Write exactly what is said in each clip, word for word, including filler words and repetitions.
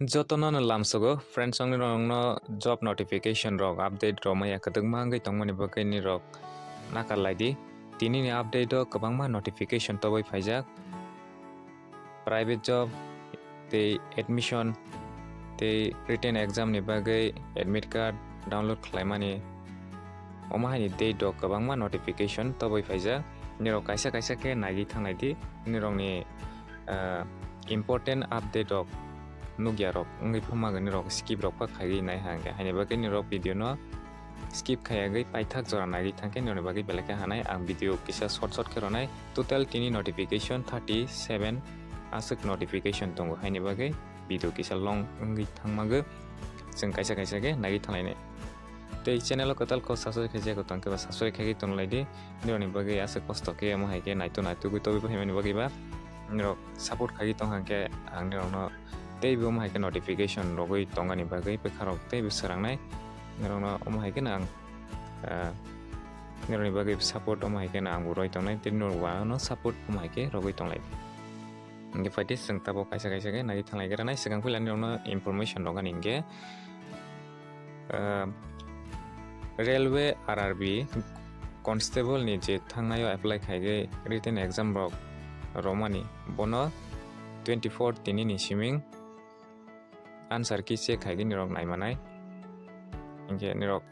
Jotono no lamsogo, friends, wng nirokno job notification rok, update rok maya kwdwkma wngwi tongmani bagwi nirok nakar lai di. Tini ni update o kwbangma notification tobwi phaijak. Private job tei admission tei written exam ni bagwi admit card download khlaimani, omo haini date rok kwbangma notification tobwi phaijak. Nirok kaisa kaisa khe naiwi thanglai di, nirokni, ah, important update rok nukya rok wngwi phumagwi nirok skip rok pha khaiwi nai hangkhe, haini bagwi nirok video no skip khayagwi paithak jora naiwi thangkhe nirokni bagwi belai khe hanai. Ang video kisa short short khe ronai. Total tini notification thirty seven aswk notification tongo, haini bagwi video kisa long wngwi thangmagwi chwng kaisa kaisa khe naiwi thanglainai. Tei channel o kwtal kok subscribe khaijak tong khe ba subscribe khaiwi tonglai di. Nirokni bagwi aswk kosto khe omo hai khe naitu naitu gwi tobwi phaimani bagwi ba nirok support khaiwi tong hangkhe ang nirokno tei bo omo hai khe notification rogwi tongani bagwi bwkha rok tei bwswk rangnai. Nirokno omo hai kheno ang, ah, nirokni bagwi support omo hai kheno ang bo roi tongnai tei norok bo ano support omo hai khe rogwi tonglai. Hingke phaidi chwng tabuk kaisa kaisa khe naiwi thanglai gra nai, swkang puila nirokno information rok ani hingke, ah, Railway R R B Constable ni je thangnaio apply khaigwi written exam rok romani, bono twenty four tini ni siming answer key check khaigwi nirok naimanai. Hingke nirok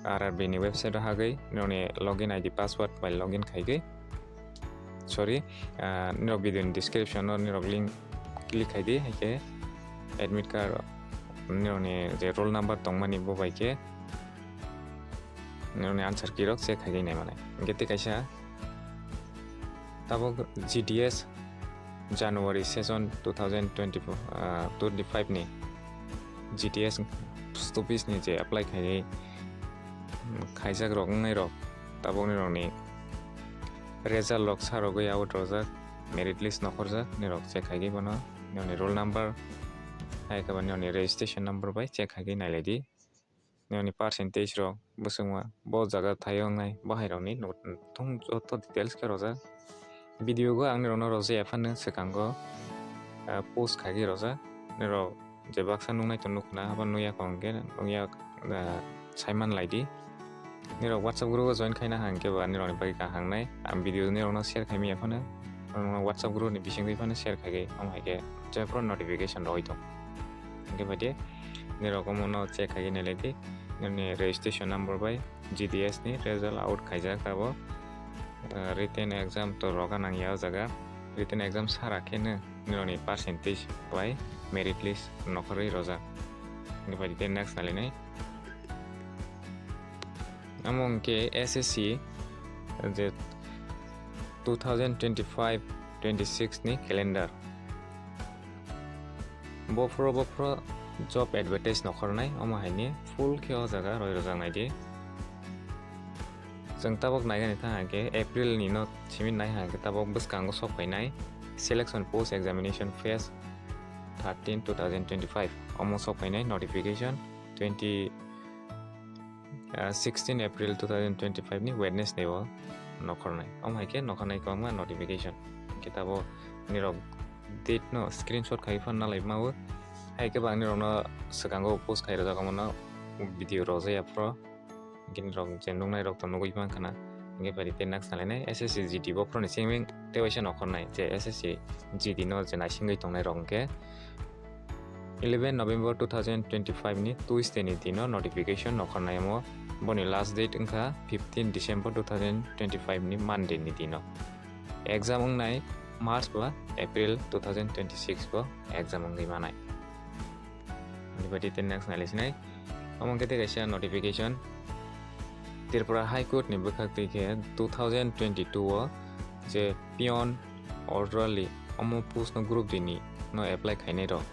R R B ni website o hagwi nirokni login I D password bai login khaigwi, sorry, ah, nirok video ni description o nirok link click khaidi, haikhe admit card nirokni je roll number tongmani bo bai khe nirokni answer key rok check khaigwi naimanai. Hingke tei kaisa tabuk G D S January session two thousand twenty-four, ah, twenty-five ni G D S post office ni je apply khaigwi, mm, khaijak rok wngnai rok, tabuk nirokni result rok sa rogwi out rojak, merit list nokhorjak, nirok check khaigwi bono nirokni roll number, hai khe bo nirokni registration number bai check khaigwi nailaidi. Nini percentage rok bwswngma bo jaga thaio wngnai, bo hai rokni nuk-, thung joto details khe rojak. Video go ang nirokno rojak ya phano swkango, ah, post khaigwi rojak. Nirok je baksa nuknai tong nukna, abo nukya kong khe nukya, ah, saiman laidi. Nirok WhatsApp group o join khaina hang khe ba nirokni bagwi kaham wngnai. Ang video nirokno share khaimaya phano, nirokno WhatsApp group ni bisingtwi phano share khaigwi, omo hai khe jephru notification rogwi tong. Hingke phaidi nirok omono check khaigwi nailaidi, nini registration number bai G D S ni result out khaijak abo, ah, written exam to roga nangya o jaga, written exam sara kheno nirokni percentage bai merit list nokhorwi rojak. Hingke phaidi tei next nailainai. Amo hingke S S C je two thousand twenty-five twenty-six ni calendar. Bophro bophro job advertise nokhornai, omo haini full khe o jaga roi rojak naidi. Chwng tabuk naigani thang hangkhe April ni no simi nai hangkhe tabuk bwskango sok phainai selection post examination phase thirteen two thousand twenty-five, omo sok phainai notification twenty, ah, sixteen April two thousand twenty-five ni Wednesday o nokhornai. Omo hai khe nokhornai kwbangma notification. Hingke tabuk nirok date no screenshot khai phan nalai mawo. Hai khe bang nirok no swkango post khai rwjak omo no video rojak ya phro. Hingke nirok je nuknai rok to nugui mankha na. Hingke phaidi tei next nalainai S S C G D bophro ni simi tei waisa nokhornai je S S C G D no je naisingwi tongnai rok hingke eleven November two thousand twenty-five ni Tuesday ni dino notification nokhornai omo. Boni last date wngkha fifteen December two thousand twenty-five ni Monday ni dino. Exam wngnai March ba April two thousand twenty-six bo exam wngwi manai. Hingke phaidi tei next nailasinai. Omo hingke tei kaisa notification. Tripura High Court ni bwkhak twi khe two thousand twenty-two o je peon, orderly, omo post no group D ni no apply khainai rok.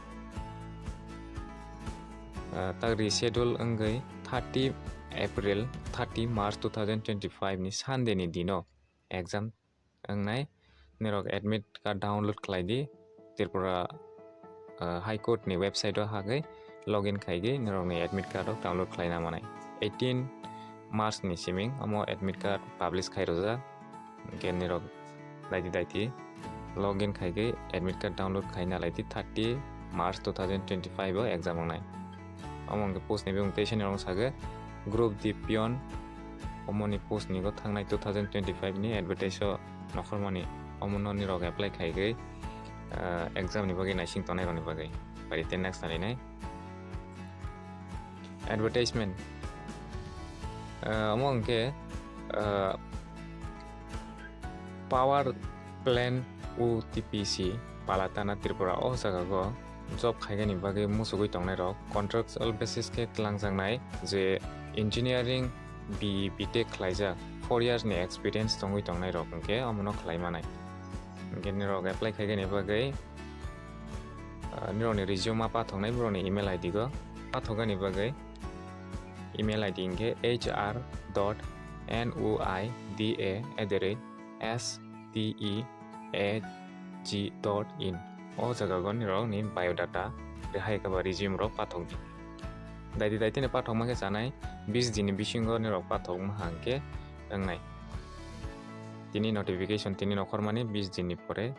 Ah, tak reschedule wngwi thirty April, thirty March two thousand twenty-five ni Sunday ni dino exam wngnai. Nirok admit card download khlai di. Tripura, ah, High Court ni website o hagwi login khaigwi nirokni admit card rok download khlaina manai. Eighteen March ni siming omo admit card publish khai rwjak. Hingke nirok daiti daiti login khaigwi admit card download khaina laidi thirty March two thousand twenty-five o exam wngnai. Omo hwnkhe post ni bumung teisa ni rong sage Group D peon, omoni post ni go thangnai two thousand twenty-five ni advertise o nokhormani, omo no nirok apply khaigwi, ah, exam ni bagwi naising tongnai rokni bagwi. Pari tei next nalinai. Advertisement. Ah, omo hwnkhe, ah, Power Plant U T P C, Palatana, Tripura, o jaga go job khaigani bagwi muchugwi tongnai rok, contractual basis khe twlangjaknai je engineering B E B Tech khlaijak, four years ni experience tongwi tongnai rok hwnkhe omono khlai manai. Hwnkhe nirok apply khaigani bagwi, ah, nirokni resume ma pathoknai borokni email I D go pathokgani bagwi email I D hwnkhe H R dot N O I D A at the rate S T E A G dot in. O jaga go nirok ni biodata, rehai khe ba resume rok pathok di. Daidi daitini pathok ma khe chanai bis din ni bisingo nirok pathok ma hang khe wngnai. Tini notification tini nokhormani bis din ni pore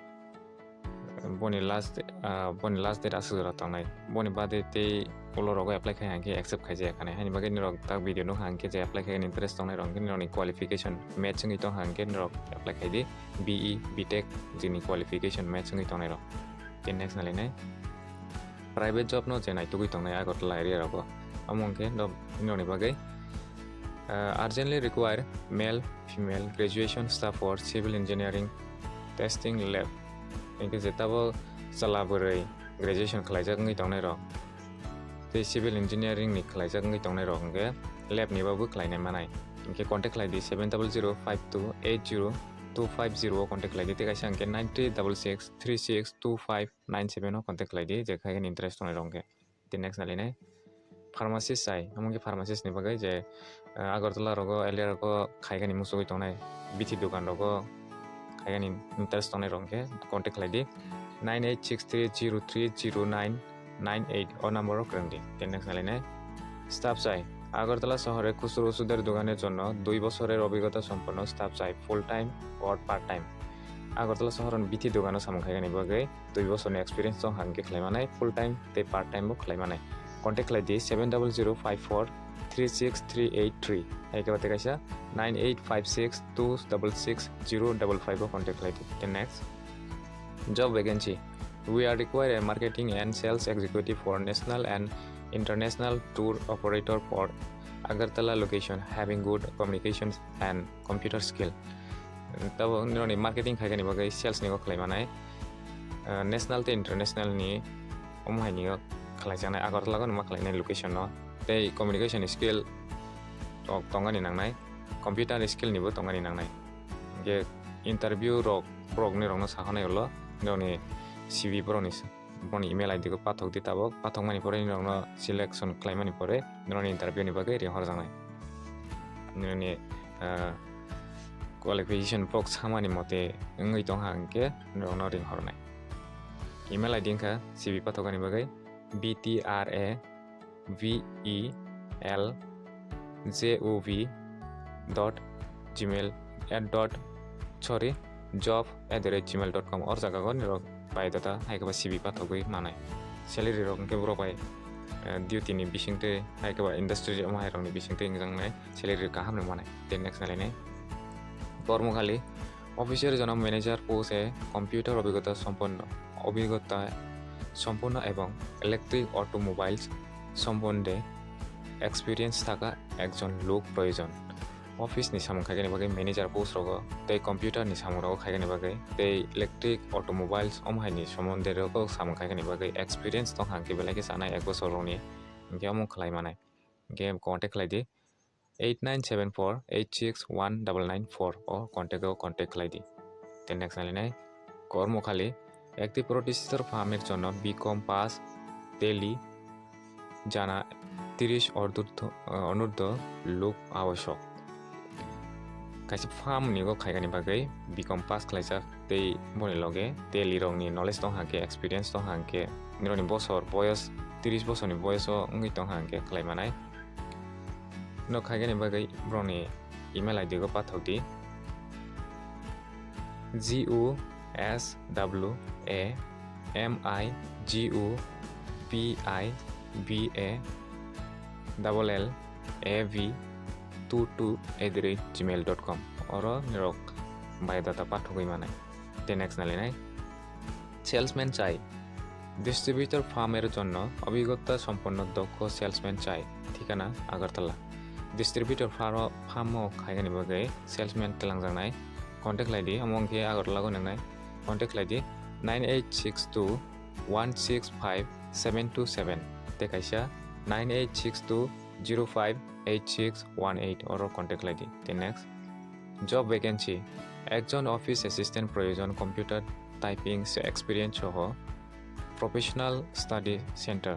boni last, ah, boni last date aswk jora tongnai. Boni bade tei ulo rogo apply khai hang khe accept khai jaya khanai. Haini bagwi nirok tak video nukha hang khe je apply khai interest tongnai rok hwnkhe nirokni qualification match wngwi tong hang khe nirok apply khai di. B E, B Tech jini qualification match wngwi tongnai rok. Tei next nalinai. Private job no je naitugwi tongnai Agartala area rogo. Omo hwnkhe no-, nirokni bagwi, ah, urgently require male, female, graduation staff for civil engineering testing lab. Hwnkhe je tabuk chwla bwrwi graduation khlaijak wngwi tongnai rok tei civil engineering ni khlaijak wngwi tongnai rok hwnkhe lab ni babu khlainai manai. Hwnkhe contact khlai di seven double zero five two eight zero two five zero o contact khlai di, tei kaisa hwnkhe nine three double six three six two five nine seven o contact khlai di, je khai khe interest tongnai rok hwnkhe. Tei next nalinai pharmacist sai, omo khe pharmacist ni bagwi je, ah, Agartala rogo, area rogo khai khe ni muchugwi tongnai, bithi dokan rogo khai khe ni interest tongnai rok hwnkhe contact khlai di nine eight six three zero three zero nine nine eight o number o kwrwng di. Tei next nalinai staff sai, Agartala শহরে খুচরো ওষুধের দোকানের জন্য দুই বছরের অভিজ্ঞতা সম্পন্ন staff চাই, full time or part time. Agartala শহরের bithi dogano samung khai khe ni bagwi dui bosorni experience tong hang khe khlai manai, full time tei part time bo khlai manai. Contact khlai di seven double zero five four three six three eight three, hai khe ba tei kaisa nine eight five six two double six zero double five o contact khlai di. Tei next, job vacancy. We are require a marketing and sales executive for national and international tour operator for Agartala location, having good communications and computer skill. Tabo nirokni marketing khai khe ni bagwi sales ni o khlai manai. Ah, national tei international ni omo hai ni o khlai jaknai, Agartala no ma khlai nai location no. Tei communication skill rok tongani nangnai, computer skill ni bo tongani nangnai. Hwnkhe interview rok borok ni rok no sakha nai ulo, nirokni C V borok ni, borok ni email I D go pathok di tabuk, pathok mani pore nirok no selection khlai mani pore nirok ni interview ni bagwi ring hor jaknai. Nirok ni, ah, qualification borok samani mote wngwi tong ha hwnkhe nirok no ring hor nai. Email I D wngkha C V pathok ani bagwi B T R A V E L J O V dot gmail at dot, sorry, job at the rate gmail dot com. Or jaga go nirok biodata hai khe ba C V pathogwi manai. Salary rok hwnkhe borok bai, eh, duty ni bisingtwi hai khe ba industry omo hai rok ni bisingtwi wngjaknai salary kaham no manai. Tei next nalinai kormokhali officer jono manager post e computer obhigota somponno, obhigota somponno ebong electric automobiles sombonde experience thaka ekjon lok proyojon. Office ni samung khaikhe ni bagwi manager post rogo tei computer ni samung rogo khaikhe ni bagwi tei electric automobiles omo hai ni sombonde rogo samung khaikhe ni bagwi experience tong hang khe belai khe chanai ek bosor rokni hwnkhe omo khlai manai. Hwnkhe contact khlai di eight nine seven four eight six one double nine four o contact o contact khlai di. Tei next nalinai kormokhali একটি প্রতিষ্ঠিত ফার্মের জন্য BCom pass, tele জানা তিরিশ অর্ধ-, অনূর্ধ্ব লোক আবশ্যক. Kaisa farm ni go khaikani bagwi bikom pass khlaijak tei boni loge tei lirokni knowledge tong hangkhe, experience tong hangkhe, nirokni bosor boyos, tiris bosorni boyoso wngwi tong hangkhe khlai manai. No khaikani bagwi borokni email I D go pathok di. G U S W A M I G U P I B A double L A V two two at the rate gmail dot com. Oro nirok biodata pathogwi manai. Te next nalinai. Salesman chai. Distributor firm er jonno obhigota somponno dokkho salesman chai. Thikana Agartala. Distributor firm o khaigani bagwi salesman twlangjaknai. Contact khlai di, omo wngkhe Agartala go nwngnai. Contact khlai di nine eight six two one six five seven two seven tei kaisa nine eight six two zero five eight six one eight oro contact khlai di. Tei next, job vacancy, ekjon office assistant proyojon, computer typing se experience soho, professional study center,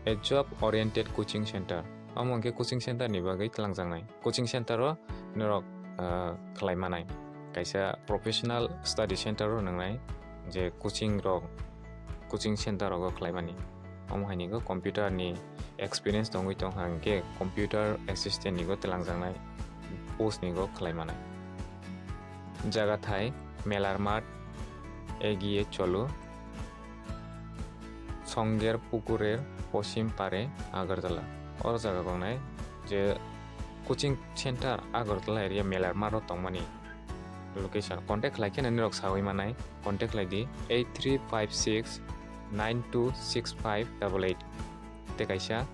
a job oriented coaching center. Omo hwnkhe coaching center ni bagwi twlangjaknai. Coaching center o norok, ah, khlai manai. Kaisa professional study center o nwngnai, je coaching rok, coaching center rogo khlai mani. Omo hai ni go computer ni experience tongwi tong kha hwnkhe computer assistant ni go twlangjaknai post ni go khlai manai. Jaga thai Melar Math, Egiye Cholo, Songer Pukurer, Poshim Pare, Agartala. Oro jaga gongnai je coaching center Agartala area Melar Math o tongmani location. Contact khlai khe nini rok sawi manai. Contact khlai di eight three five six nine two six five double eight tei kaisa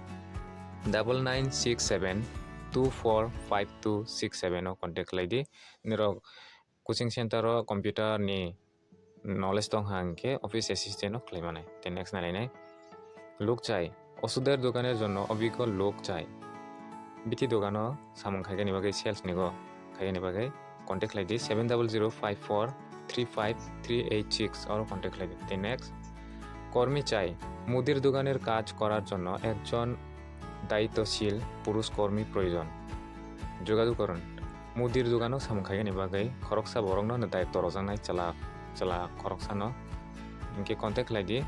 double nine six seven two four five two six seven o contact khlai di. Nirok coaching center o computer ni knowledge tong ha hwnkhe office assistant o khlai manai. Tei next nai nai. Luk chai. Osuder dokaner jonno obhiggo luk chai. Biti dokano samung khaigani bagwi sales ni go khaigani bagwi contact khlai di seven double zero five four three five three eight six oro contact khlai di. Tei next. কর্মী চাই। মুদির দোকানের কাজ করার জন্য একজন দায়িত্বশীল পুরুষ কর্মী প্রয়োজন। যোগাযোগ করুন। Mudir dogano samung khaigani bagwi khoroksa borokno daitw rwjaknai chwla, chwla khoroksano. Hinkhe contact khlai di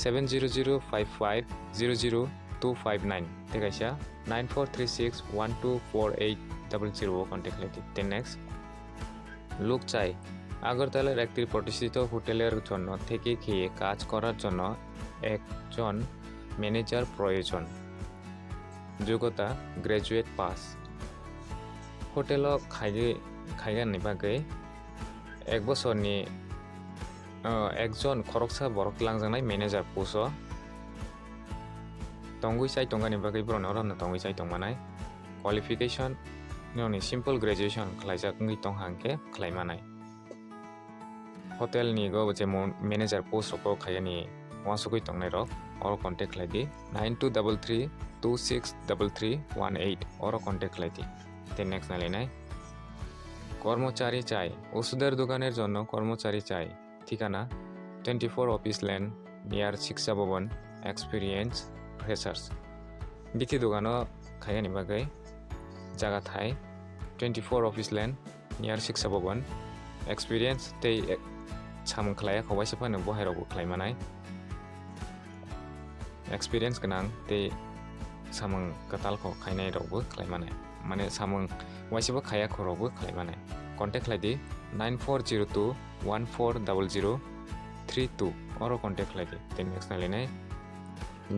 seven zero zero five five zero zero two five nine tei kaisa nine four three six one two four eight double zero o contact khlai di. Tei next, লোক চাই। আগরতলার একটি প্রতিষ্ঠিত হোটেলের জন্য থেকে খেয়ে কাজ করার জন্য একজন ম্যানেজার প্রয়োজন। যোগ্যতা, graduate pass. Hotel o khaigwi, khaigani bagwi ek bosorni, ah, ekjon khoroksa borok twlangjaknai manager post o tongwi chai tongani bagwi borokno orono tongwi chai tongmanai. Qualification, nini simple graduation khlaijak wngwi tong hang khe khlai manai. Hotel ni go je mo-, manager post rok o khaigani uansugwi tongnai rok, oro contact khlai di nine two double three two six double three one eight, oro contact khlai di. Tei next nai lainai. কর্মচারী চাই। ওষুধের দোকানের জন্য কর্মচারী চাই। Thikana, twenty four Office Lane, near Shiksha Bhavan, experience, freshers. Bithi dogano khaigani bagwi jaga thai, twenty four Office Lane, near Shiksha Bhavan, experience tei ek-, samung khlaiya kho waisa phano bo hai rokbo khlai manai. Experience gwnang tei samung kwtal kho khainai rokbo khlai manai. Mane samung waisa bo khaiya kho rokbo khlai manai. Contact khlai di nine four zero two one four double zero three two, oro contact khlai di. Tei next nai lainai.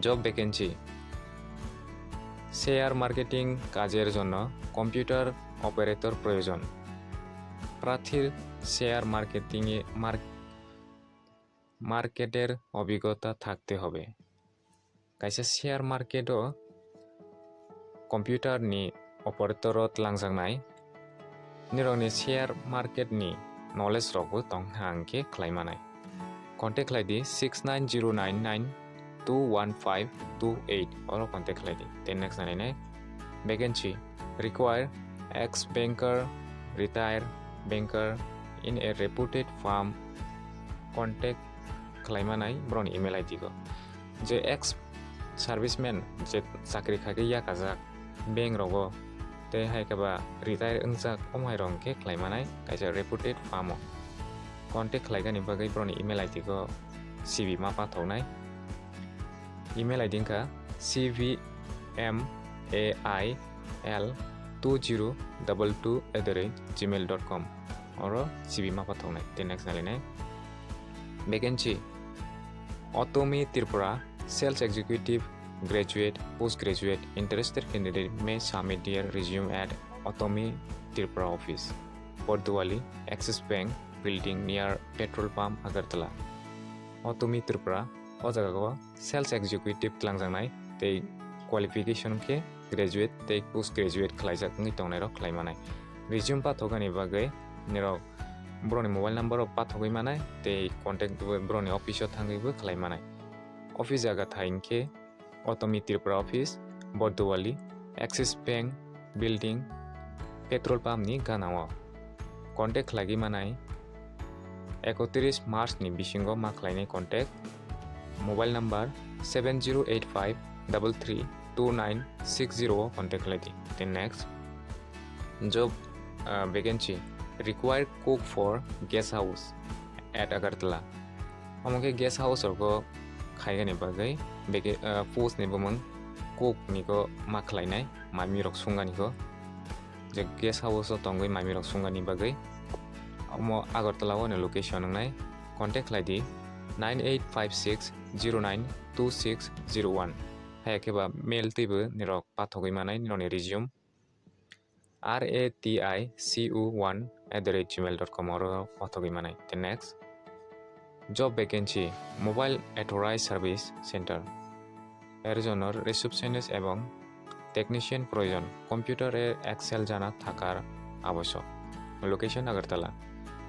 Job vacancy. Share marketing কাজের জন্য computer operator প্রয়োজন। প্রার্থীর শেয়ার মার্কেটিংয়ে মার্ক-, মার্কেটের অভিজ্ঞতা থাকতে হবে। Kaisa share market o computer ni operator o twlangjaknai. Nirokni share market ni knowledge rokbo tong hang khe khlai manai. Contact khlai di six nine zero nine nine two one five two eight, oro contact khlai di. Tei next nai nai. Vacancy require ex banker, retire banker in a reputed firm contact khlai manai borokni email I D go. Je ex serviceman je chakri khai khe yakajak bank rogo tei hai khe ba retire wngjak, omo hai rok hwnkhe khlai manai kaisa reputed firm o. Contact khlai gani bagwi borokni email I D go C V ma pathoknai. Email I D wngkha C V M A I L two zero double two at the rate gmail dot com. Oro C V ma pathoknai. Tei next nai lainai. Vacancy. Automi Tripura, sales executive, graduate, postgraduate, interested candidate may submit their resume at Automi Tripura office, Borduali, Axis Bank building near petrol pump, Agartala. Automi Tripura, o jaga o sales executive twlangjaknai tei qualification khe graduate tei postgraduate khlaijak wngwi tongnairok khlai manai. Resume pathogani bagwi nirok borokni mobile number rok pathogwi manai tei contact bo borokni office o thangwi bo khlai manai. Office jaga thai hinkhe Automi Tripura office, Borduali, Axis Bank building, petrol pump ni gana o. Contact khlaigwi manai ekotris March ni bisingo ma khlainai contact. Mobile number seven zero eight five double three two nine six zero o contact khlai di. Then next, job, uh, vacancy, required cook for guest house at Agartala. Omo khe guest house rogo khaigani bagwi bege-, uh, post ni bumung cook ni go ma khlainai, mami rok sungani go. Je guest house o tongwi mami rok sungani bagwi. Omo Agartala o ni location wngnai. Contact khlai di nine eight five six zero nine two six zero one. Haya khe ba mail twibo nirok pathogwi manai nirokni resume R A T I C U one at the rate gmail dot com oro pathogwi manai. Then next, job vacancy, mobile authorized service center. এর জন্য receptionist এবং technician প্রয়োজন। কম্পিউটারে এক্সেল জানা থাকার আবশ্যক। Location Agartala.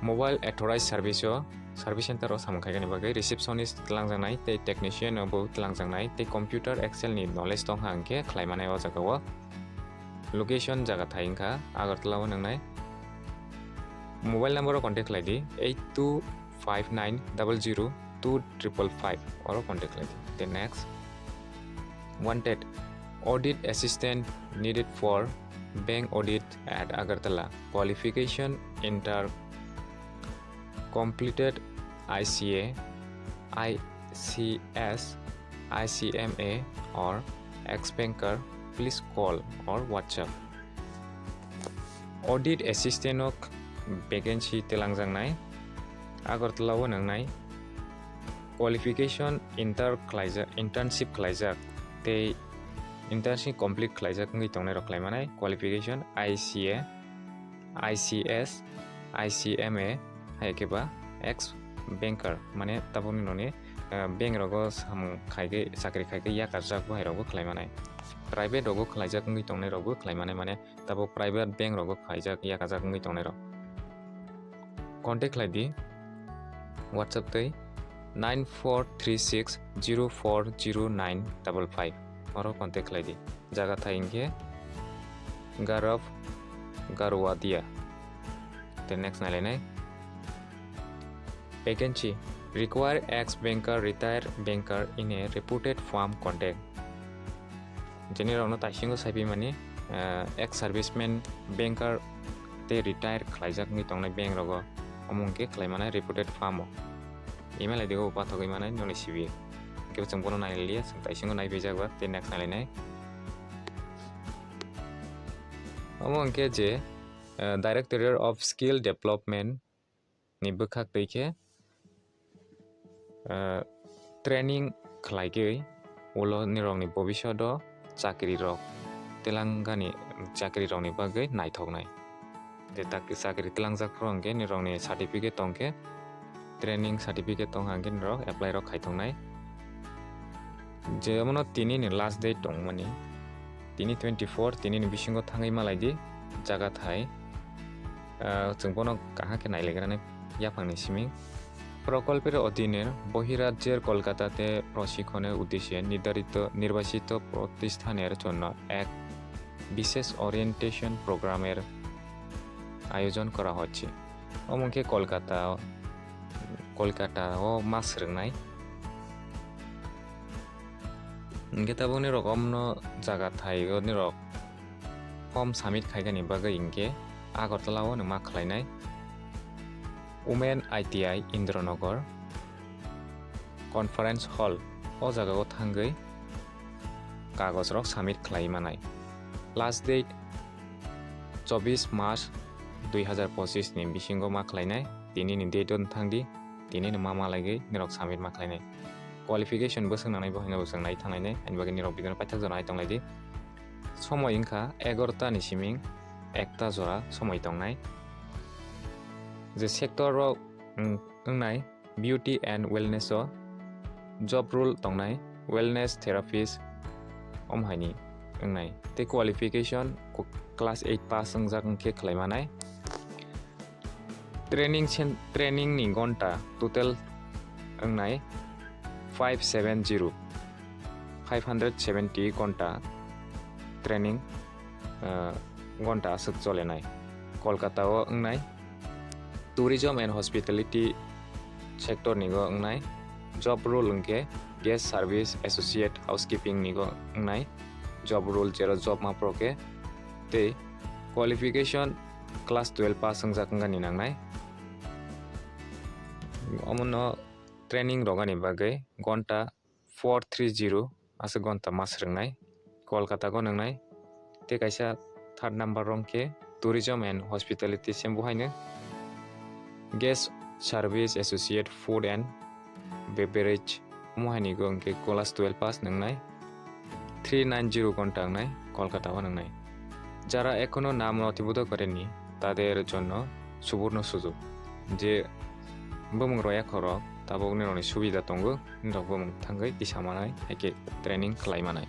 Mobile authorized service o service center o samung khaigani bagwi receptionist twlangjaknai tei technician o bo twlangjaknai tei computer Excel ni knowledge tongkha hwnkhe khlaimanai o jaga o. Location jaga thai wngkha Agartala o nwngnai. Mobile number o contact khlai di eight two five nine double zero two triple five oro contact khlai di. Then next, wanted audit assistant needed for bank audit at Agartala. Qualification inter completed I C A, I C S, I C M A or ex banker, please call or WhatsApp. Audit assistant o vacancy twlangjaknai Agartala o nwngnai. Qualification inter khlaijak, internship khlaijak tei internship complete khlaijak wngwi tongnai rok khlai manai. Qualification I C A, I C S, I C M A, hai khe ba ex banker, mane tabukni noni, eh, bank rogo samung khai khe, chakri khai khe yakarjak bo hai rok bo khlai manai. Private rogo khlaijak wngwi tongnai rok bo khlai manai, mane tabuk private bank rogo khlaijak, yakajak wngwi tongnai rok. Contact khlai di WhatsApp tei nine four three six zero four zero nine double five oro contact khlai di. Jaga thai hinkhe Gaurav Garuwadia. Then next nailainai. Vacancy, require ex banker, retired banker in a reputed firm contact. Jeni rokno taisingo saipimani, eh, ex serviceman, banker tei retire khlaijak wngwi tongnai bank rogo omo hwnkhe khlaimanai reputed firm o. Email I D o pathogwi manai noni C V. Hwnkhe chwng bono nailiya, chwng taisingo naibaijak ba tei next nailainai. Omo hwnkhe je, eh, Directorate of Skill Development ni bwkhak twi khe, eh, training khlai khe ulo nirokni bobisyodo chakri rok twlangnani chakri rokni bagwi naithoknai. Je tak-, chakri twlangjakrok hwnkhe nirokni certificate tongkhe, training certificate tongkha hwnkhe nirok apply rok khai tongnai. Jemono tini ni last date tongmani, tini twenty four, tini ni bisingo thangwi malai di, jaga thai, ah, chwng bono kaham khe nailagrani yaphangni simi. প্রকল্পের অধীনে বহিরাজ্যের কলকাতাতে প্রশিক্ষণের উদ্দেশ্যে নির্ধারিত নির্বাচিত প্রতিষ্ঠানের জন্য এক বিশেষ ওরিয়েন্টেশন প্রোগ্রামের আয়োজন করা হচ্ছে। Omo khe Kolkata, Kolkata o ma swrwngnai. Hwnkhe tabuk nirok omno jaga thai o nirok form submit khaikani bagwi hinkhe Agartala o nwng ma khlainai. Women I T I Indranagar Conference Hall o jaga o thangwi kagoj rok submit khlai manai. Last date chobbish March dui hazar pochis ni bisingo ma khlainai. Tini ni date o thang di, tini ni ma malai gwi nirok submit ma khlainai. qualification bwswk nangnai bo haino bo chwng nai thangnai nai, ani bagwi nirok video no paithak jora nai tonglai di. Somoi wngkha egarota ni siming ekta jora somoi tongnai. Je sector rok wng-, wngnai beauty and wellness o job role tongnai, wellness therapist om haini wngnai. Tei qualification ko-, class eight pass wngjak wngkhe khlai manai. Training sen-, training ni gonta total wngnai five seven zero, five hundred seventy gonta training, ah, gonta aswk cholenai. Kolkata o wngnai tourism and hospitality sector ni go wngnai job role wngkhe guest service associate housekeeping ni go wngnai job role, jero job ma pro khe tei qualification class twelve pass wngjak wngani nangnai. Omono training rogani bagwi gonta four three zero aswk gonta ma swrwngnai, Kolkata go nwngnai. Tei kaisa third number rong khe tourism and hospitality se bo haino guest service associate food and beverage omo haini go hwnkhe class twelve pass nwngnai, three nine zero gonta wngnai Kolkata o nwngnai. যারা এখনো নাম নথিভুক্ত করেনি তাদের জন্য সুবর্ণ সুযোগ। Je bumung rok ekhorok tabuk nirokni subida tongo, nirok bumung thangwi tisa manai, hai khe training khlai manai.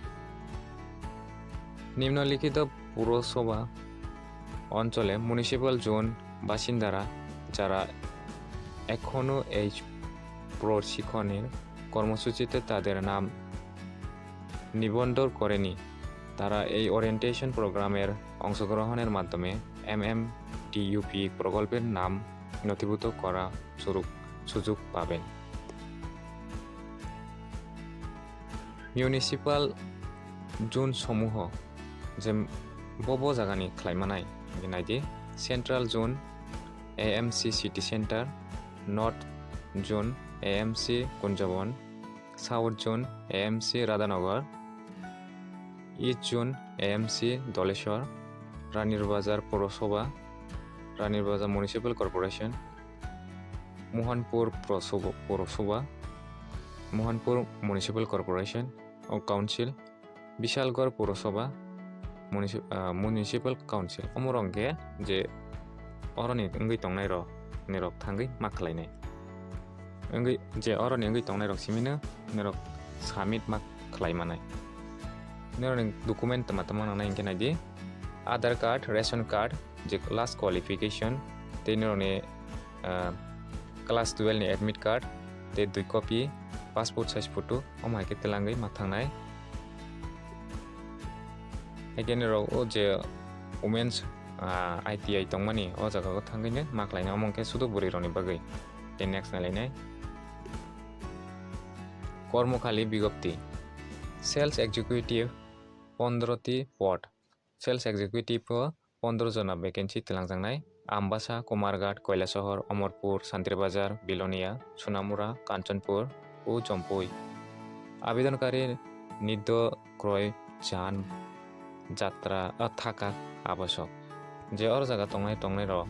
নিম্নলিখিত পৌরসভা অঞ্চলে মিউনিসিপ্যাল জোন বাসিন্দারা যারা এখনও এই প্রশিক্ষণের কর্মসূচিতে তাদের নাম নিবন্ধন করেনি, তারা এই ওরিয়েন্টেশন প্রোগ্রামের অংশগ্রহণের মাধ্যমে এমএমডিইউপি প্রকল্পের নাম নথিভুক্ত করা সুযোগ, সুযোগ পাবেন। মিউনিসিপ্যাল জোন সমূহ, je bo bo jagani khlai manai, hwnkhe nai di, Central Zone, AMC city centre, North Zone, AMC Kunjaban, South Zone, AMC Radhanagar, East Zone, AMC Dhaleshwar, রানীর বাজার পৌরসভা, রানীর বাজার মিউনিসিপ্যাল কর্পোরেশন, মোহনপুর পৌরসভা, পৌরসভা, মোহনপুর মিউনিসিপ্যাল কর্পোরেশন ও কাউন্সিল, বিশালগড় পৌরসভা, municipal-, uh, municipal council. Omorok hwnkhe je oroni wngwi tongnai rok, nirok thangwi ma khlainai. Wngwi, je oroni wngwi tongnai rok simino nirok submit ma khlai manai. Nirokni document tama tama nangnai hwnkhe nai di, Aadhaar card, ration card, je last qualification, tei nirokni, ah, class twelve ni admit card, tei dui copy passport size photo, omo hai khe twlangwi ma thangnai. Hai khe nirok o je women's, ah, I T I tongmani, o jaga o thangwi no ma khlainai, omo hwnkhe sudu bwrwi rokni bagwi. Tei next nai lainai. কর্মখালি বিজ্ঞপ্তি, sales executive পনেরোটি পদ, sales executive o pondro jona vacancy twlangjaknai, Ambasa, Kumarghat, Kailasahar, Amarpur, Santri Bazar, Belonia, Sonamura, Kanchanpur o Jampui. আবেদনকারী নিত্য ক্রয় যান যাত্রা, আহ, থাকা আবশ্যক। Je oro jaga tongnai, tongnai rok,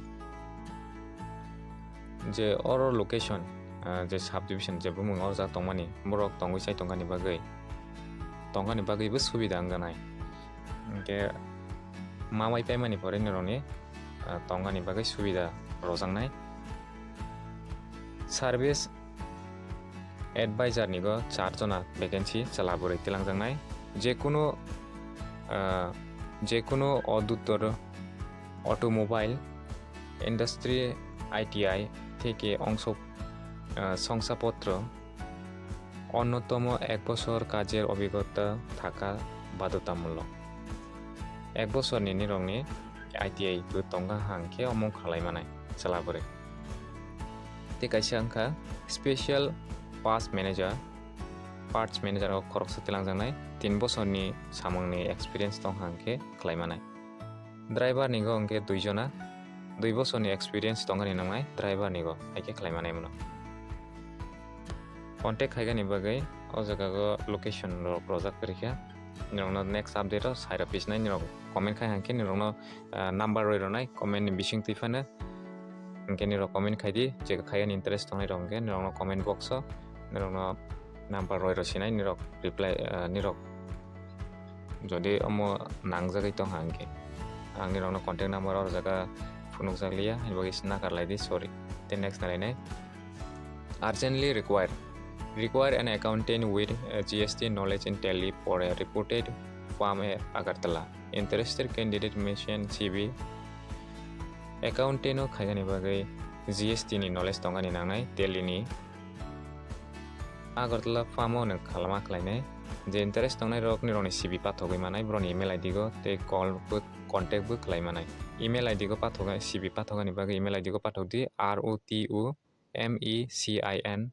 je oro location, ah, je subdivision, je bumung oro jaga tongmani, borok tongwi chai tongkani bagwi, tongkani bagwi bo subida wngjanai. Hwnkhe ma mai paimani pore nirokni, ah, tongkani bagwi subida rojaknai. Service advisor ni go char jona vacancy chwla bwrwi twlangjaknai. Jekunu, ah, jekunu oduttor automobile industry, I T I theke ongso, ah, শংসাপত্র, অন্যতম এক বছর কাজের অভিজ্ঞতা থাকা বাধ্যতামূলক। Ek bosorni nirokni I T I bo tongkha hwnkhe omo khlai manai chwla bwrwi. Tei kaisa wngkha special parts manager, parts manager o khoroksa twlangjaknai, tin bosorni samungni experience tongkha hwnkhe khlai manai. Driver ni go hwnkhe dui jona, dui bosorni experience tongkha ni nangnai driver ni go, hai khe khlai manai mano. Contact khaigani bagwi o jaga go location rok rojak rikha. Nirokno next update o saira pisnai nirok comment khai hwnkhe nirokno, ah, number roi rwnai comment ni bising twi phano. Hwnkhe nirok comment khai di, je khaiyani interest tongnai rok hwnkhe nirokno comment box o nirokno number roi rw sinai nirok reply, ah, nirok jodi omo nangjagwi tongkha hwnkhe ang nirokno contact number o jaga phunukjak liya, hwnwi bagwi nakar lai di, sorry. Tei next nalainai, urgently require, require an accountant with, uh, G S T knowledge in Tally for a reputed firm at Agartala. Interested candidate may send C V. Accountant o khainani bagwi G S T ni knowledge tongani nangnai, Tally ni. Agartala firm o nwng khalama khlainai. Je interest tongnai rok nirokni C V pathogwi manai, borokni email I D go tei call bo, contact bo khlai manai. Email I D go pathogwi, C V pathogani bagwi email I D go pathok di, R O T U M E C I N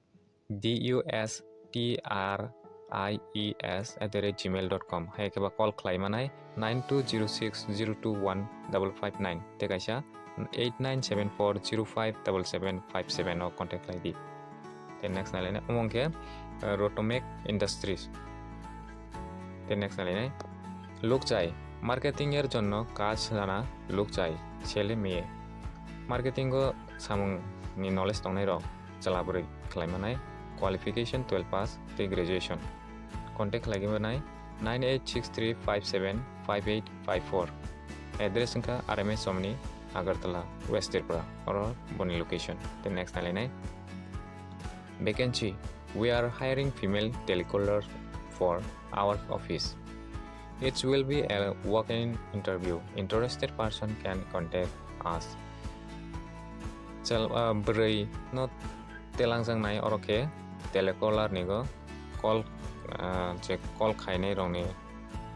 D U S T R I E S at the rate gmail dot com. Hai khe ba call khlai manai nine two zero six zero two one double five nine tei kaisa eight nine seven four zero five double seven five seven o contact khlai di. Tei next nalainai omo hwnkhe, uh, Rotomac Industries. Tei next nalainai, লোক চাই, marketing এর জন্য কাজ জানা লোক চাই, ছেলে মেয়ে। Marketing o samung ni knowledge tongnai rok chwla bwrwi khlai manai, qualification twelve pass tei graduation. Contact khlai manai nine eight six three five seven five eight five four. Address wngkha R M S Somni, Agartala, West Tripura, oro boni location. Tei next nalainai, vacancy, we are hiring female telecaller for our office. It will be a walk-in interview. Interested person can contact us. Chal, ah, bwrwi no telangjaknai oro khe telecaller ni go call, ah, je call khainai rokni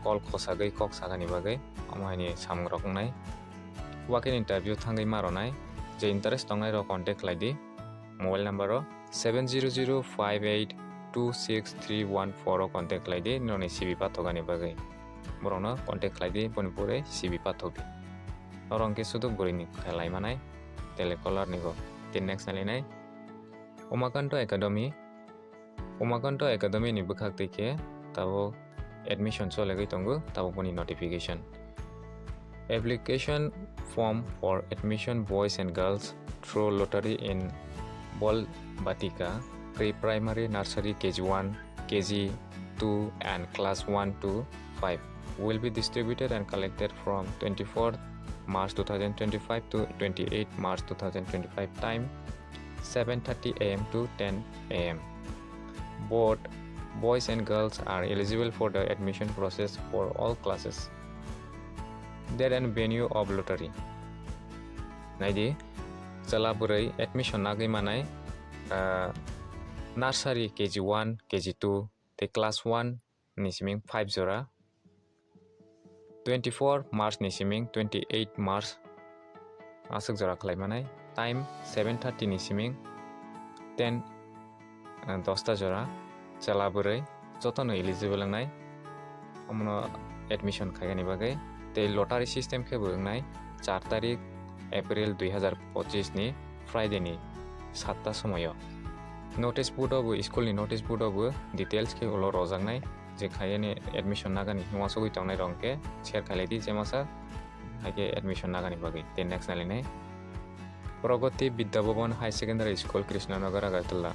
call khosagwi kok sakani bagwi omo haini samung rok wngnai. Walk-in interview thangwi ma rwnai. Je interest tongnai rok contact khlai di. Mobile number o seven zero zero five eight two six three one four o contact khlai di, nini C V pathogani bagwi. Borokno contact khlai di, boni pore C V pathok di. Oro hwnkhe sudu bwrwini khlai manai, telecaller ni go. Tei next nalainai, Umakanto Academy. Umakanto Academy ni bwkhak twi khe tabuk admission cholegwi tongo, tabuk boni notification. Application form for admission boys and girls through lottery in Bolbatika, pre-primary, nursery, K G one, K G two and class one to five will be distributed and collected from twenty-fourth March two thousand twenty-five to twenty-eighth March two thousand twenty-five. Time seven thirty A M to ten A M. Both boys and girls are eligible for the admission process for all classes. Date and venue of lottery. Naidi, chwla bwrwi admission nagwi manai, ah, nursery K G one, K G two tei class one ni siming five jora, twenty-four March ni siming twenty-eight March aswk jora khlai manai. Time seven thirty ni siming ten, ah, dosta jora. Chwla bwrwi jotono eligible wngnai omono admission khaigani bagwi. Tei lottery system khe bo wngnai char tarik April dui hazar pochis ni Friday ni satta somoyo. Notice board o bo, school ni notice board o bo details khe ulo rojaknai. Je khaiyani admission nagani uansugwi tongnai rok hwnkhe share khailai di, je masa hai khe admission nagani bagwi. Tei next nalainai, Pragati Vidya Bhavan High Secondary School, Krishnanagar, Agartala.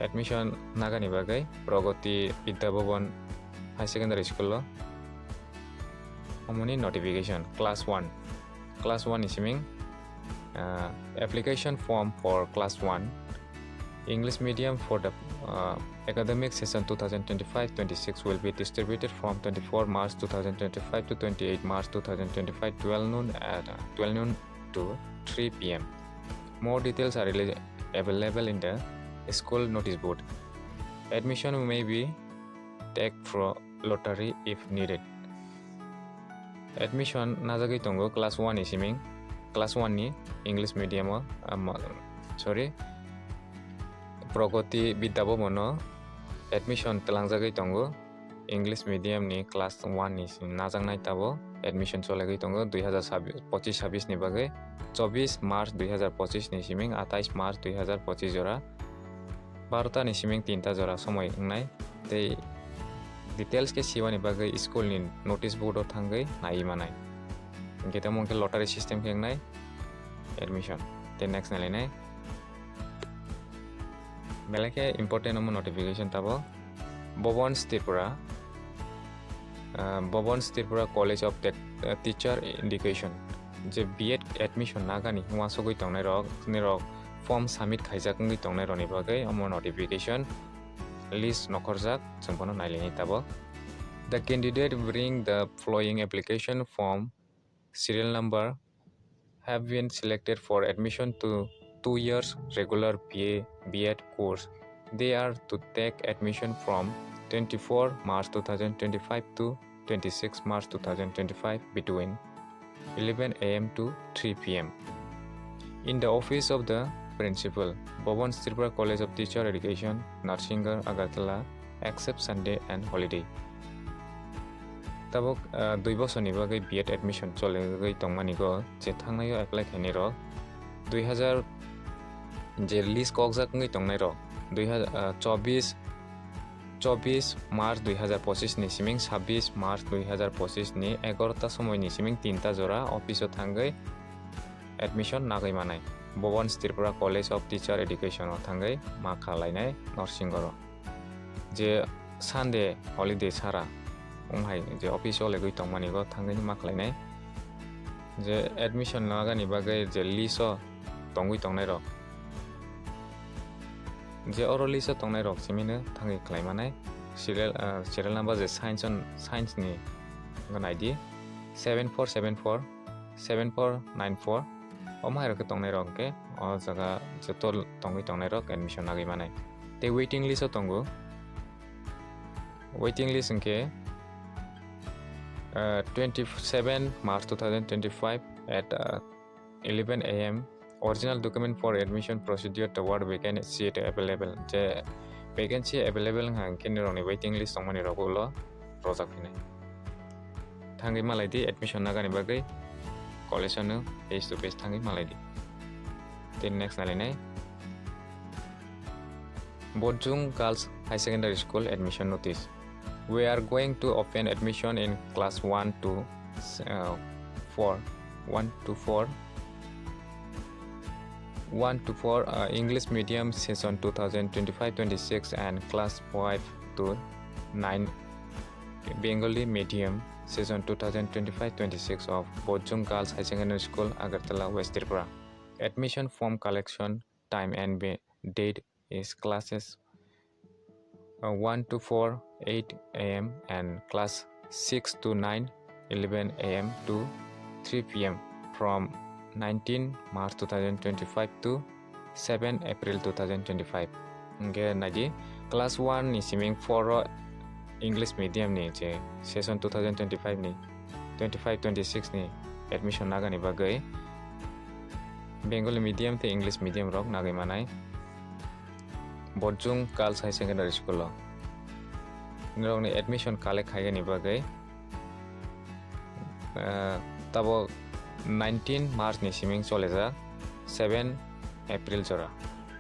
Admission nagani bagwi Pragati Vidya Bhavan High Secondary School o omoni notification, class one. Class one ni siming, uh, application form for class one English medium for the, uh, academic session two thousand twenty-five twenty-six will be distributed from twenty-four March two thousand twenty-five to twenty-eight March two thousand twenty-five, twelve noon at, uh, twelve noon to three P M. More details are rela-, available in the school notice board. Admission may be take for lottery if needed. Admission najagwi tongo class one ni siming, class one ni English medium o, um, sorry, Pragati Vidya Bhavan o admission tlangjagwi tongo. English medium ni class one ni simi najaknai tabo admission cholegwi tongo dui hazar pochis sabis ni bagwi. Chobis March dui hazar pochis ni siming atais March dui hazar pochis jora, barota ni siming tinta jora somoi wngnai. Tei details khe sibani bagwi school ni notice board o thangwi naiwi manai. Hwnkhe tamo hwnkhe lottery system khe wngnai admission. Tei next nailainai. Belai khe important omo notification tabok. Bobons Tripura, ah, Bobons Tripura College of Tech, ah, Teacher Education, je B Ed admission nagani uansugwi tongnai rok, nirok form submit khaijak wngwi tongnai rokni bagwi omo notification list nokhorjak, chwng bono nailaini tabok. The candidate bring the following application form, serial number, have been selected for admission to two years regular B A, B Ed course. They are to take admission from twenty-four March two thousand twenty-five to twenty-six March two thousand twenty-five between eleven A M to three P M in the office of the principal, Bobons Tripura College of Teacher Education, Narsingarh, Agartala, except Sunday and holiday. Tabok, ah, dui bosorni bagwi B Ed admission choligwi tongmani go, je thangnaio apply khainai rok, dui hazar je list kokjak wngwi tongnai rok, dui hazar, ah, chobbish, chobbish March dui hazar pochisni siming sabbish March dui hazar pochisni egarota somoini siming tinta jora office o thangwi admission nagwi manai. Bobons Tripura College of Teacher Education o thangwi ma kha lainai Narsingarh o. Je Sunday holiday sara wng hai je office o legwi tongmani go thangwi ma khlainai. Je admission nagani bagwi je list o tongwi tongnai rok, je oro list o tongnai rok simino thangwi khlai manai. Serial, ah, serial number je science on, science ni wngkha naidi seven four seven four seven four nine four. Omo hai rok khe tongnai rok hwnkhe o jaga joto tongwi tongnai rok admission nagwi manai. Tei waiting list o tongo. Waiting list hwnkhe, uh, twenty-seven March two thousand twenty-five at, uh, eleven A M. Original document for admission procedure, the word vacancy seat available. Je vacancy available wngkha hwnkhe nirokni waiting list tongmani rok ulo rojak phinai. Thangwi malai di admission nagani bagwi college ano face to face thangwi malai di. Tei next nalainai. Bojung Girls High Secondary School admission notice. We are going to open admission in class one to, uh, four, one to four, one to four, uh, English medium session two thousand twenty-five twenty-six and class five to nine Bengali medium session two thousand twenty-five twenty-six of Bojung Girls High Secondary School, Agartala, West Tripura. Admission form collection time and be-, date is classes, uh, one to four, eight A M, and class six to nine, eleven A M to three P M from nineteen March two thousand twenty-five to seven April two thousand twenty-five. Hwnkhe naidi, class one ni siming four o English medium ni je session two thousand twenty-five ni, twenty-five twenty-six ni admission nagani bagwi Bengali medium tei English medium rok nagwi manai Bojung Girls High Secondary School o. Norokni admission collect khaigani bagwi, ah, tabok nineteen March ni siming cholijak seven April jora.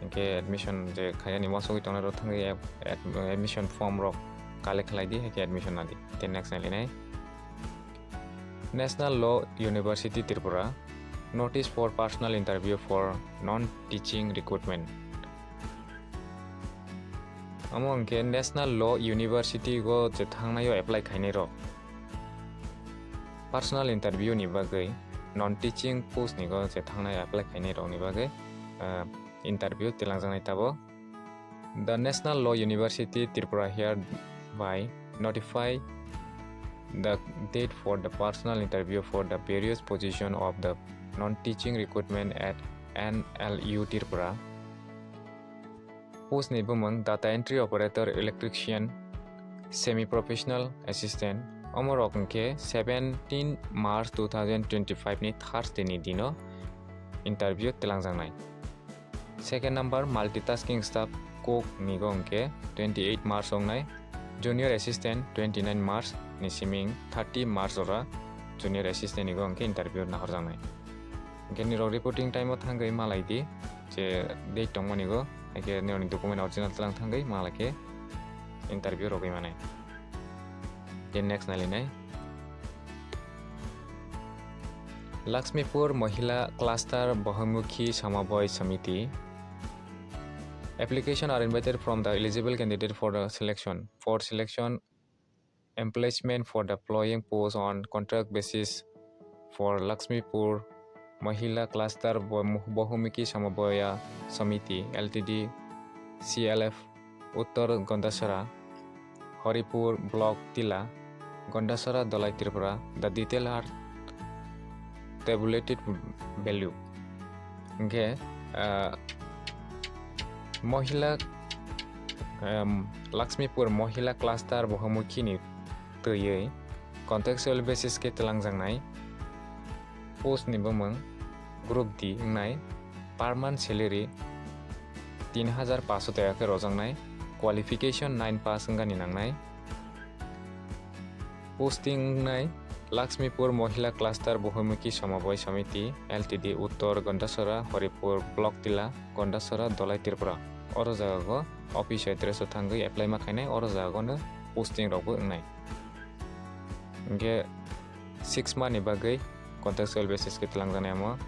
Hwnkhe admission je khaigani uansugwi tongnai rok thangwi ad-, ad-, admission form rok collect khlai di, hai khe admission nadi. Tei next nailainai. National Law University Tripura, notice for personal interview for non-teaching recruitment. Amo hwnkhe National Law University o je thangnaio apply khainai rok personal interview ni bagwi, non-teaching post ni go je thangnaio apply khainai rok ni bagwi, ah, interview tilangjaknai tabok. The National Law University Tripura hereby notify the date for the personal interview for the various position of the non-teaching recruitment at N L U Tripura. Post ni bumung data entry operator, electrician, semi-professional assistant. Omo rok hwnkhe seventeen March two thousand twenty-five ni Thursday ni dino interview tilangjaknai. Second number, multitasking staff cook ni go hwnkhe twenty-eight March wngnai, junior assistant twenty-nine March ni siming thirty March ora junior assistant ni go hwnkhe interview nahorjaknai. Hwnkhe nirok reporting time o thangwi malai di, je date tongmani go, hai khe nirokni document original tlang thangwi malai khe interview rogwi manai. Tei next nailainai. Lakshmipur Mahila Cluster Bahumukhi Samabay Samiti. Application are invited from the eligible candidate for the selection. For selection, emplacement for the following post on contract basis for Lakshmipur Mahila Cluster Bohumukhi Samabaya Samiti L T D, C L F, Uttar Gandachara, Haripur Block Tila, Gandachara, Dhalai, Tripura. The detail are tabulated below. Hingke, ah, Mohila, em, Lakshmipur Mohila Cluster Bohumukhi ni twiwi contractual basis khe twlangjaknai post ni bumung Group D wngnai, per month salary tin hajar paanso taka khe rojaknai, qualification nine pass wngani nangnai. Posting wngnai Lakshmipur Mohila Cluster Bohumukhi Samabaya Samiti L T D, Uttor Gandachara, Haripur Block Tila, Gandachara, Dhalai, Tripura. Oro jaga o office address o thangwi apply ma khainai, oro jaga o no posting rok bo wngnai. Hingke six month ni bagwi contractual basis khe twlangjaknai omo.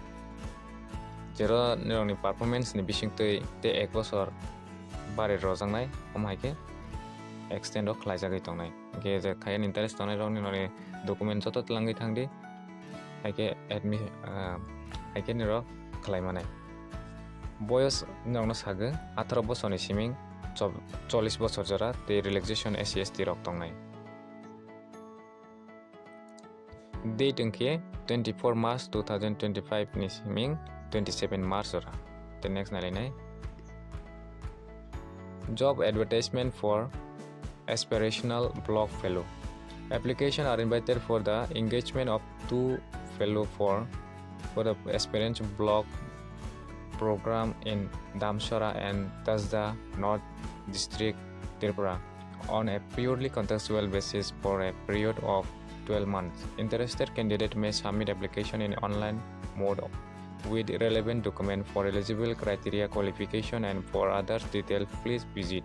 Jero nirokni performance ni bisingtwi tei ek bosor bari rojaknai, omo hai khe extend o khlaijagwi tongnai. Hingke je khayan interest tongnai rokni noni document joto twlangwi thangdi, hai khe admi-, ah, hai khe nirok khlai manai. Boyos nirokno sagwi atharo bosorni siming chob-, chollish bosor jora tei relaxation S C S T rok tongnai. Date wngkhe twenty-four March two thousand twenty-five ni siming twenty-seven March ora. The next nailainai. Job advertisement for aspirational block fellow. Application are invited for the engagement of two fellow for, for the aspirant block program in Damsora and Dasda, North District, Tripura, on a purely contractual basis for a period of twelve months. Interested candidate may submit application in online mode with relevant document. For eligible criteria, qualification and for others detail, please visit.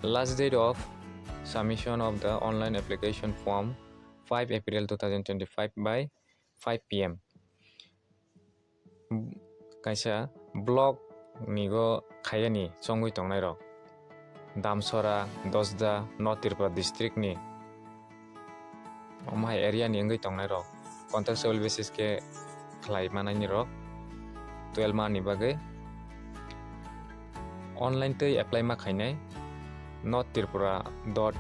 Last date of submission of the online application form five April two thousand twenty-five by five P M. Kaisa block ni go khaiyani chongwi tongnai rok, Damsora, Dasda, North Tripura district ni, omo hai area ni wngwi tongnai rok, contractual basis khe khlai manai ni rok twelve month ni bagwi online twi apply ma khainai, north tripura dot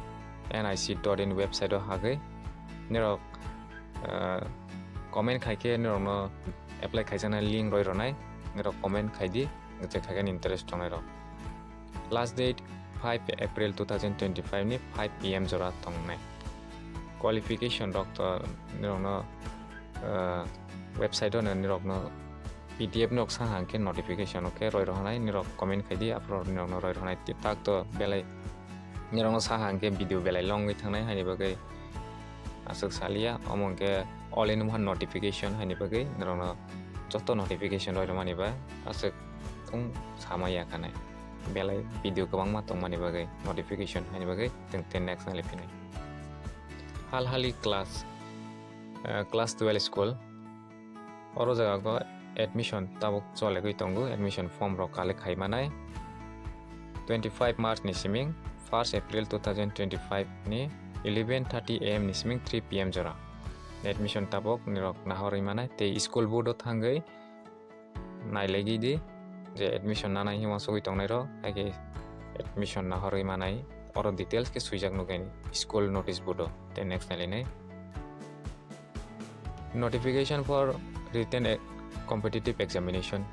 N I C dot in website o hagwi nirok, ah, comment khai khe nirokno apply khaijaknai link roi rwnai, nirok comment khai di, je khai khe interest tongnai rok. Last date five April two thousand twenty-five ni five P M jora tongnai. Qualification rok to nirokno, ah, website o nirokno P D F nok sa hang khe notification o khe roi rwnai, nirok comment khai di, aphuru nirokno roi rwnai. Ti tak to belai nirokno sa hang khe video belai long wngwi thangnai, haini bagwi aswk saliya, omo hwnkhe all in one notification haini bagwi nirokno joto notification roi rwmani ba aswk thung samaya khanai. Belai video kwbangma tongmani bagwi notification haini bagwi teng teng next nai phinai. Hal hali class, eh, class twelve school. Oro jaga go admission tabuk cholegwi tongo, admission form rok collect khai manai. Twenty-five March ni siming first April two thousand twenty-five ni eleven thirty A M ni siming three P M jora. Admission tabuk nirok nahorwi manai tei school board o thangwi nailaigwi di je admission nanai hima sogwi tongnai rok, hai khe admission nahorwi manai. Oro details khe swijak nukjani school notice board o. Tei next nailainai. Notification for written e-, competitive examination.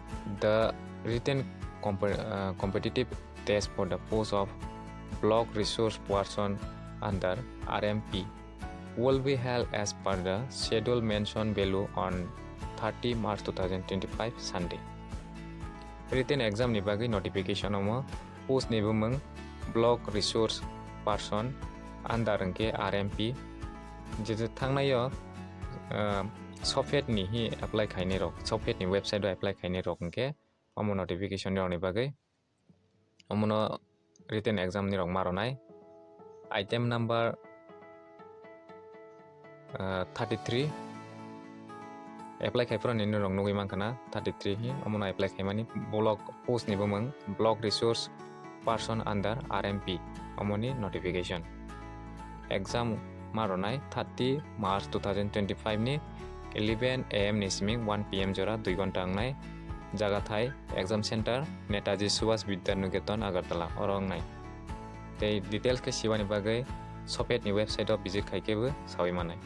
The written comp-, uh, competitive test for the post of block resource person under R M P will be held as per the schedule mentioned below on thirty March two thousand twenty-five, Sunday. Written exam ni bagwi notification omo post ni bumung block resource person under hwnkhe R M P. Je je thangnaio, ah, sophet ni hi apply khainai rok, sophet ni website o apply khainai rok hwnkhe omo notification rok ni bagwi. Omono written exam ni rok ma rwnai. Item number, ah, thirty-three. Apply khai phuru nini rok nugwi mankha na thirty three hi, omono apply khaimani block post ni bumung block resource person under R M P, omoni notification. Exam ma rwnai thirty March two thousand twenty-five ni eleven A M ni simi one P M jora dui ghonta wngnai. Jaga thai exam center Netaji Subhash Vidya Niketan, Agartala oro wngnai. Tei details khe sibani bagwi Sopet ni website o visit khai khe bo sawi manai.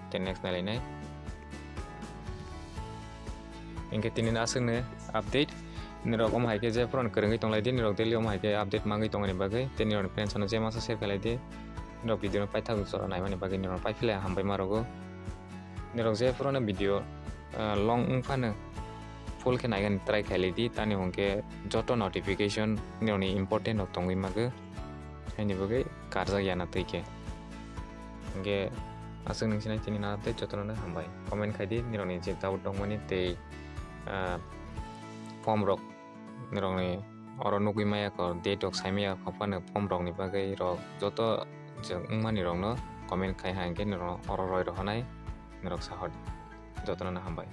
Tei next nailainai. Hinkhe tini aswkni update. Nirok omo hai khe je phone kwrwngwi tonglai di, nirok daily omo hai khe update mangwi tongmani bagwi. Tei nirokni friends no je masa share khailai di. Nirok video no paithak jora naimani bagwi nirok pai philai hambai ma rwgo. Nirok je phone video, ah, long wng phano full khe naigani try khailai di, tani hwnkhe joto notification nirokni important rok tongwi mago. Haini bagwi karjak ya na twi khe. Hinkhe aswk nung sinai chini na update jotono no hambai. Comment khai di nirokni je doubt tongmani tei, ah, form rok nirokni oro nugwi maya kho, date rok sai maya kho phano form rokni bagwi rok joto jwng wngmani rokno comment khai ha hinkhe nirok oro roi rohonai nirok sahor di. Jotono no hambai.